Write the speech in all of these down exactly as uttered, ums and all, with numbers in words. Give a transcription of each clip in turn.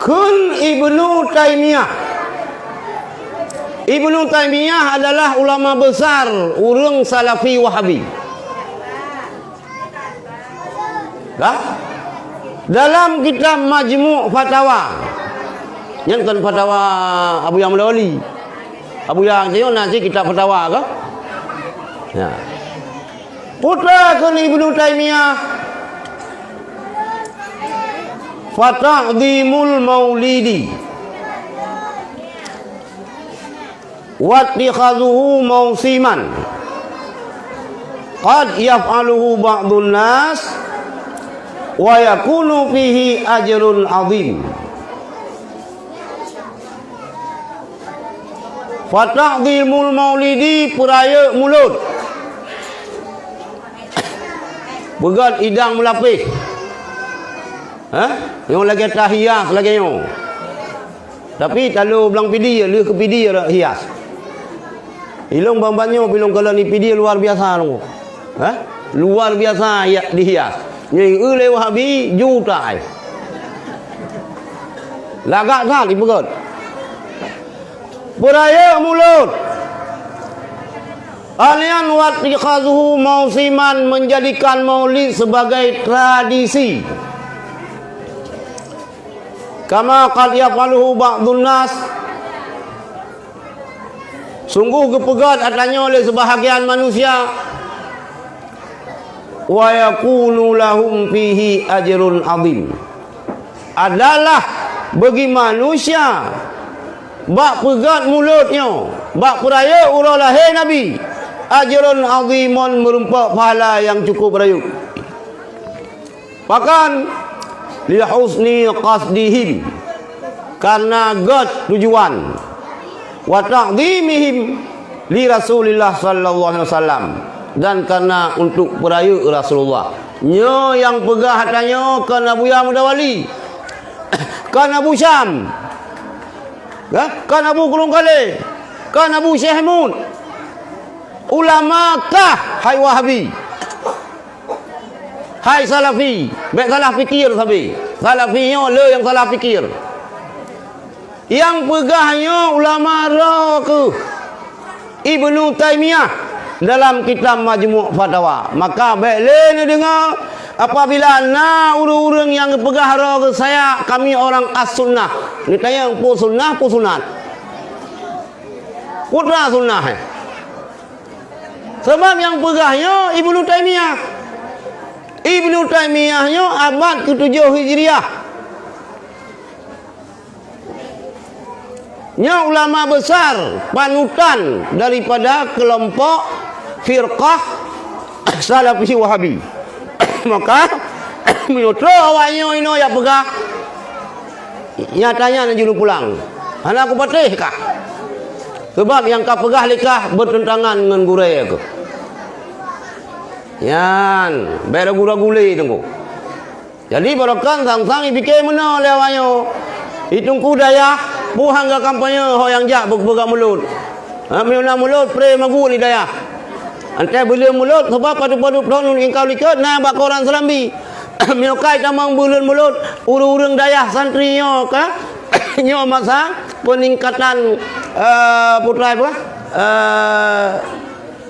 Kheun Ibnu Taimiyah. Ibnu Taimiyah adalah ulama besar ureuëng Salafi Wahabi. Dah? Dalam kitab Majmu' Fatawa. Nyan kon fatawa Abuya Muda Wali. Abuya nyoe na cit kitab fatawa ka? Ya. Peue kheun Ibnu Taimiyah, "Fata'dhimul maulidi wattikhadhuhu mausiman qad yaf'aluhu ba'dun nas wa yakunu fihi ajrun 'azim." Fata'dhimul maulidi, peurayeuk mulod. Peugét idang meulapéh. Hah? Nyoe lagée tahias lagée nyoe. Tapi talo blang pidi, lheueh keu pidi rot hias. Ilong ban-ban nyoe bilong kalon i pidi luar biasa lom. Hah? Luar biasa ya dihias. Nyoe lé Wahabi juta ai. Lagak that ipeugét. Peurayeuk mulod. Alian wattikhadhuhu mausiman, menjadikan maulid sebagai tradisi. Kama qad yaf'aluhu ba'dun nas. Sungguh geupeugét atra nyoe lé seubahagian manusia. Wa yakunu lahum fihi ajrun 'azim. Adalah bagi manusia bak peugét mulod nyoe, bak peurayeuk uroe lahé Nabi, ajrun 'azimun, meurumpok pahala nyang cukup rayeuk. Pakon? Li husni qasdihim, karena gét tujuan, wa ta'zimihim li Rasulillah sallallahu alaihi wasallam, dan karena untuk peurayeuk Rasulullah. Nyoe nyang peugah atra nyoe kon Abuya Muda Wali, kon Abu Syam, ya, kon Abu Kulung Kalé, kon Abu Syekh Mut. Ulama kah hai Wahabi? Hai Salafi, bék salah pikir sabe. Salafi nyoe le nyang salah pikir. Nyang peugah nyoe ulama roh keuh Ibnu Taimiyah dalam kitab Majmu' Fatawa. Maka bék le neudeungoe apabila na ureuëng-ureuëng nyang geupeugah roh geuh saya, kami orang as-sunnah. Neutanyong peue sunnah, peue sunat. Peue teuma sunnah, eh? Sabab nyang peugah nyoe Ibnu Taimiyah. Ibnu Taimiyah nyoe abad ketujoh Hijriah. Nyoe ulama besar panutan daripada kelompok firqah Salafi Wahabi. Maka, meunyoe trok awak nyoe inoe jak peugah, nyatanya neujulung pulang. Hana kupatéh kah? Sabab nyang ka peugah lé kah beuteuntangan ngon gurée keuh. Nyan, bék ragu-ragu lé teungku. Jadi, barokon sang-sang ipike meunoe lé awak nyoe. Itungku dayah, puhang gak kampanye ho nyang jak beu-, beuga mulod. Ha, meunyoe na mulod, pre magu di dayah. Antai beuleuen mulod, sabab padub-padub thon lôn ingkau likot na bak koran Serambi. Meunyoe kai tamong beuleuen mulod, ureuëng-ureuëng dayah santri nyoe ka, nyoe masa peningkatan, eh, putra apa? Eh,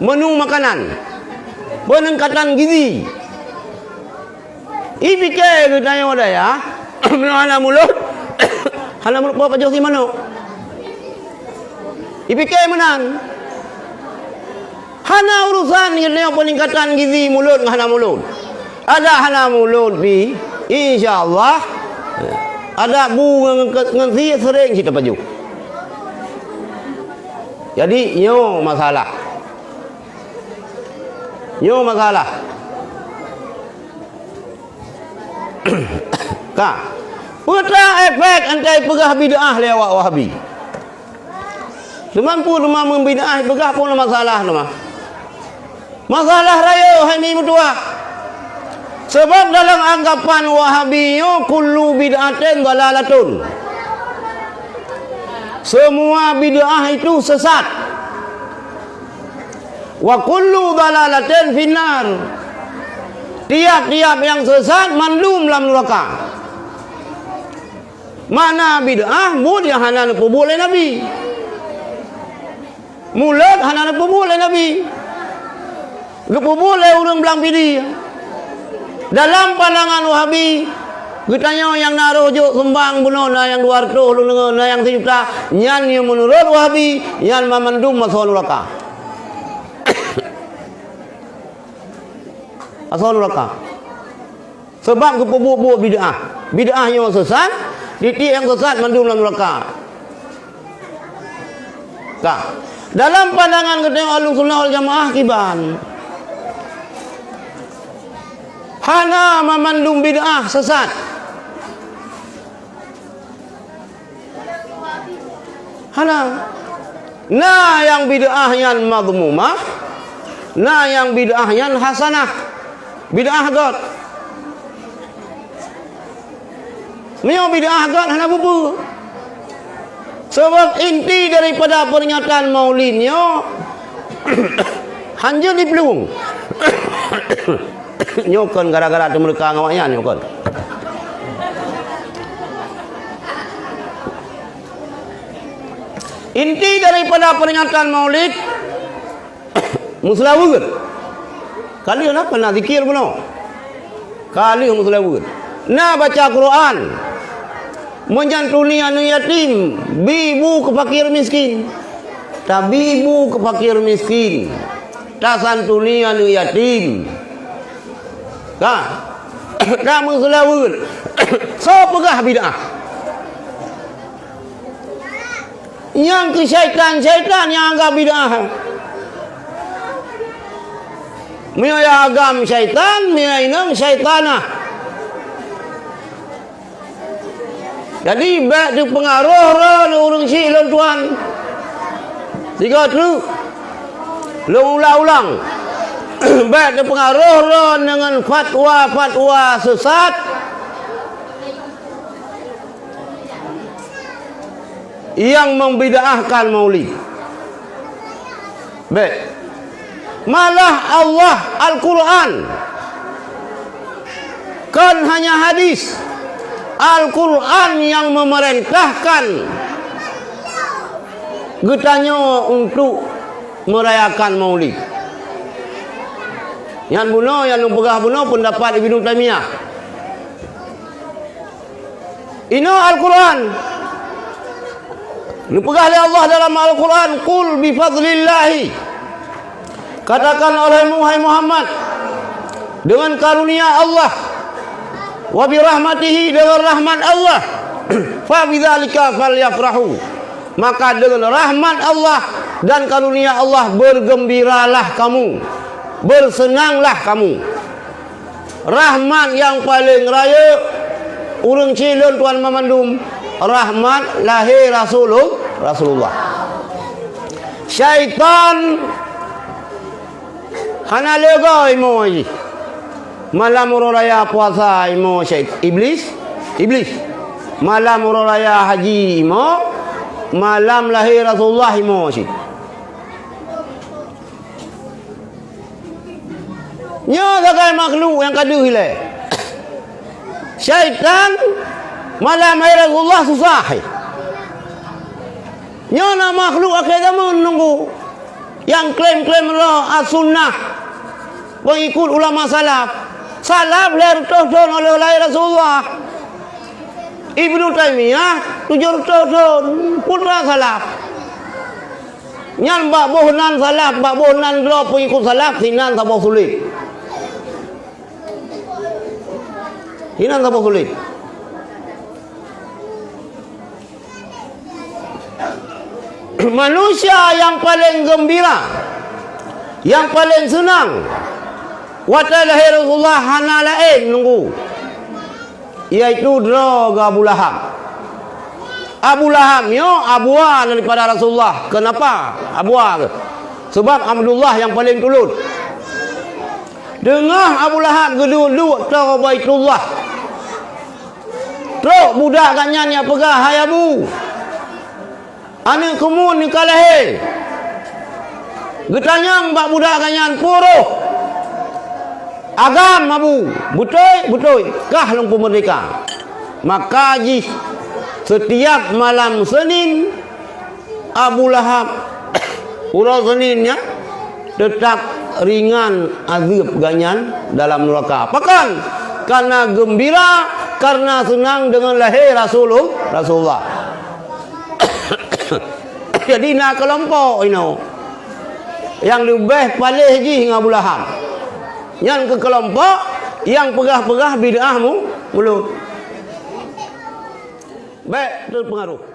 menu makanan. Peningkatan gizi. Ipike geutanyoe dayah, meunyoe hana mulod, hana mulod po pajoh si manok. Ipike meunan. Hana urusan geutanyoe peningkatan gizi mulod ngon hana mulod. Adak hana mulod pi, insya Allah, adak bu ngon, ngon si sering cit tapajoh. Jadi, nyoe masalah. Nyoe masalah. Ka. Peue teuma efek antai peugah bid'ah lé awak Wahabi? Teuma peue teuma meubid'ah peugah peue na masalah teuma? Masalah rayeuk hai mi meutuah. Sebab dalam anggapan Wahabi nyoe kullu bid'atin dhalalatun. Semua bid'ah itu sesat. Wa kullu dhalalatin finnar. Tiap-tiap nyang sesat mandum lam neuraka. Makna bid'ah, buet nyang hana neupeubuet lé Nabi. Mulod hana neupeubuet lé Nabi. Geupeubuet lé ureuëng blang Pidie. Dalam pandangan Wahabi, geutanyoe nyang na roh jok sumbang bunoe na nyang dua reutôh lôn deungoe, na nyang sijuta, nyan nyang meunurot Wahabi, nyan banmandum asoe nuraka. Asoe nuraka. Sabab geupeubuet-buet bid'ah. Bid'ah nyoe sesat, tieb-tieb nyang sesat mandum lam nuraka. Ka. Dalam pandangan geutanyoe Ahlussunnah wal Jamaah kiban. Hana mamandum bid'ah sesat. Hana. Na nyang bid'ah nyan madhmumah, na nyang bid'ah nyan hasanah. Bid'ah göt. Meunyoe bid'ah göt hana peue-peue. Sabab inti daripada peuringatan Maulid nyoe hanjeuet diplueng. Nyoe kon gara-gara teumeureuka ngon awaknyan nyoe kon. Inti daripada peuringatan Maulid, meuseulaweuet. Ka lheueh na, ka na zikir bunoe. Ka lheueh meuseulaweuet. Na baca Quran. Meunyan tuni aneuëk yatim, bi bu keu fakir miskin. Tabi bu keu fakir miskin. Tasantuni aneuëk yatim. Ka. Ka meuseulaweuet. Soe peugah bid'ah? Nyang keu syaitan-syaitan nyang agam bid'ah. Meunyoe agam syaitan, meunyoe inong syaitanah. Jadi, bék teupeungaroh droe lé ureuëng syiek lôn tuan. Tiga teuk. Lôn ulang-ulang. Bék teupeungaroh droe deungon fatwa-fatwa sesat nyang membid'ahkan Maulid. Bék. Malah Allah, Al-Quran, kon hanya hadis. Al-Quran nyang memerintahkan geutanyoe untuk merayakan Maulid. Nyan bunoe, nyang lôn peugah bunoe pendapat Ibnu Taimiyah. Inoe Al-Quran. Neupeugah lé Allah dalam Al-Quran, "Qul bi fadlillahi." Katakan olehmu, hai Muhammad, dengan karunia Allah, wa bi rahmatihi, dengan rahmat Allah, fa bidzalika falyafrahu. Maka dengan rahmat Allah dan karunia Allah bergembiralah kamu, bersenanglah kamu. Rahmat nyang paleng rayeuk, ureuëng cilon tuan mamandum, rahmat lahé Rasulul-, Rasulullah. Syaitan hana leuga imoe jih. Malam uroe raya puasa imoe syait-, iblis, iblis. Malam uroe raya haji imoe, malam lahé Rasulullah imoe cit. Nyoe sagai makhluk nyang ka deuh ilée. Syaitan malam hai Rasulullah susah hai. Nyoe na makhluk akhé zaman nunggu nyang klaim-klaim roh as-sunnah, pengikut ulama salaf. Salaf lhée reutôh thon óh lheueh lahé Rasulullah. Ibnu Taimiyah tujoh reutôh thon, putra salaf. Nyan bak boh nan salaf, bak boh nan droe pengikut salaf, sinan saboh sulet. Sinan saboh sulet. Manusia nyang paleng geumbira, nyang paleng seunang watée lahé Rasulullah hana laén nunggu. Yaitu droe geuh Abu Lahab. Abu Lahab nyoe abua daripada Rasulullah. Kenapa abua geuh? Sebab Abdullah nyang paleng tulôt. Teungoh Abu Lahab geuduek-duek toe Baitullah, trok budak gobnyan nyang peugah, "Hai Abu, aneuëk kamoe nyoe ka lahé." Geutanyong bak budak gobnyan, "Peue roh?" "Agam, Abu." "Beutôi?" "Beutôi, kah lôn peumeurdeka." Maka jih Setiap malam Senin, Abu Lahab, uroe Senin nyan, tetap ringan azeueb gobnyan dalam neuraka. Pakon? Karena gembira, karena seunang deungon lahé Rasulul-, Rasulullah. Jadi na keulompok inoe nyang leubeh paléh jih ngon Abu Lahab. Nyan keuh keulompok nyang peugah-peugah bid'ah mu-, mulod. Bék teupeungaruh.